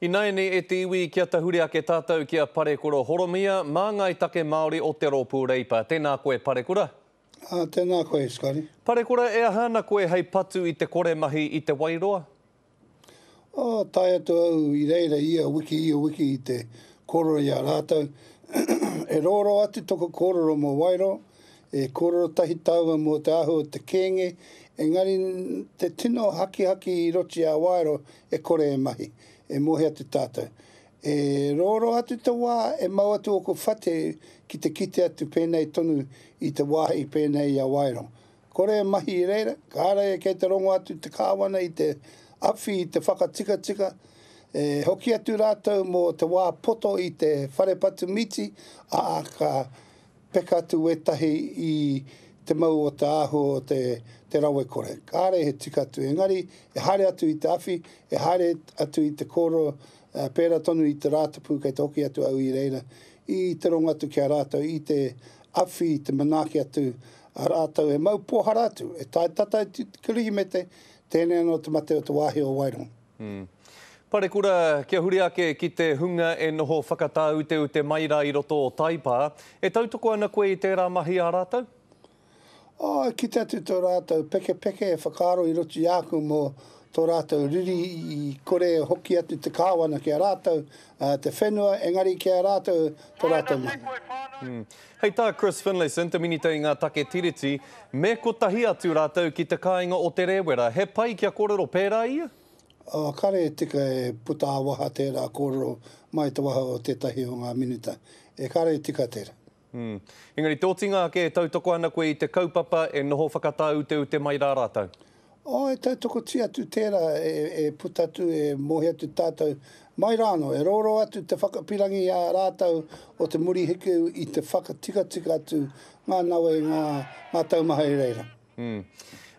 Ināianei e te iwi kia tahuri ake tātou ki a Parekura Horomia, māngai take Māori o te Rōpū Reipa. Tēnā koe Parekura. Ā, tēnā koe Scotty. Parekura, e aha ana koe hei patu i te kore mahi i te Wairoa? Ā, tae atu au i reira ia wiki ia wiki i te kōrero i a rātou. E rōrō atu toku kōrero mō Wairoa, e kōrero tahi tāua mō te āhua o te kēnge, engari te tino hakihaki i roti a Wairoa e kore e mahi, e moe atu tātou. E rōrō atu te wā e mau atu ōku whate ki te kite atu pēnei tonu i te wāhi pēnei i a Wairong. Kore e mahi i reira, kāre kei te rongo atu te kāwana i te awhi i te whakatikatika, e hoki atu rātou mō te wā poto i te whare patu mīti, ā, ka Peka atu wētahi i te mau o te āhua o te, te rawekore. Kāre he tika atu, engari e haere atu i te awhi, e haere atu i te kōrero, pērā tonu i te Rātapu kei te hoki atu au i reira, i te rongo atu ki a rātou, i te awhi, i te manaaki atu a rātou, e mau pōhara atu, e tae tata atu te Kirihimete, tēnei anō te mate o te wāhi o Wairongo. Mm. Parekura, kia huri ake ki te hunga e noho whakatāuteute mai rā i roto o Taipā, e tautoko ana koe i tērā mahi a rātou? Oh, e kite atu tō rātou pekepeke e whakaaro i roto i āku mō tō rātou riri i kore e hoki atu te kāwana ki a rātou te whenua, engari ki a rātou tō rātou mahi. Mm. Hei tā Chris Finlayson, te Minita i ngā take Tiriti, me kotahi atu rātou ki te kāinga o Te Rēwera. He pai kia kōrero pērā ia? Ā, kare e tika e puta ā-waha tērā kōrero mai te waha o tētahi o ngā minita. E kare e tika tērā. Mm. Engari te otinga ake e tautoko ana koe i te kaupapa e noho whakatāuteute mai rā rātou? Ā, e tautokotia atu tērā e, e puta atu, e moe atu tātou mai rānō, e rōrō atu te whakapirangi a rātou o te Murihiku i te whakatikatika atu ngā nawe, ngā, ngā taumaha i reira. Mm.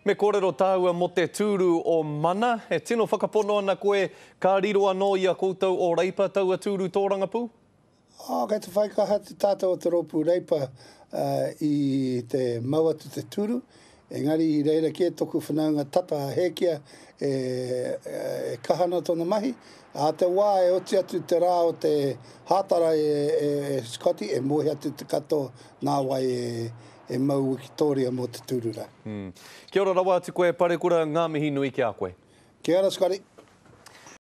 Me kōrero tāua mō te tūru o Mana. E tino whakapono ana koe ka riro anō i a koutou o Reipa taua tūru tōrangapū? Ā, kei te whai kaha atu tātou o te rōpū Reipa i te mau atu te tūru, engari i reira kē toku whanaunga tata a Hēkia e, e kaha ana tōna mahi. Ā te wā e oti atu te rā o te hātara e, e, e Scotty, e moe atu te katoa nā wai e, E mau wikitoria mō te tūru rā. Kia ora rawa atu koe Parekura, ngā mihi nui ki a koe. Kia ora Scotty.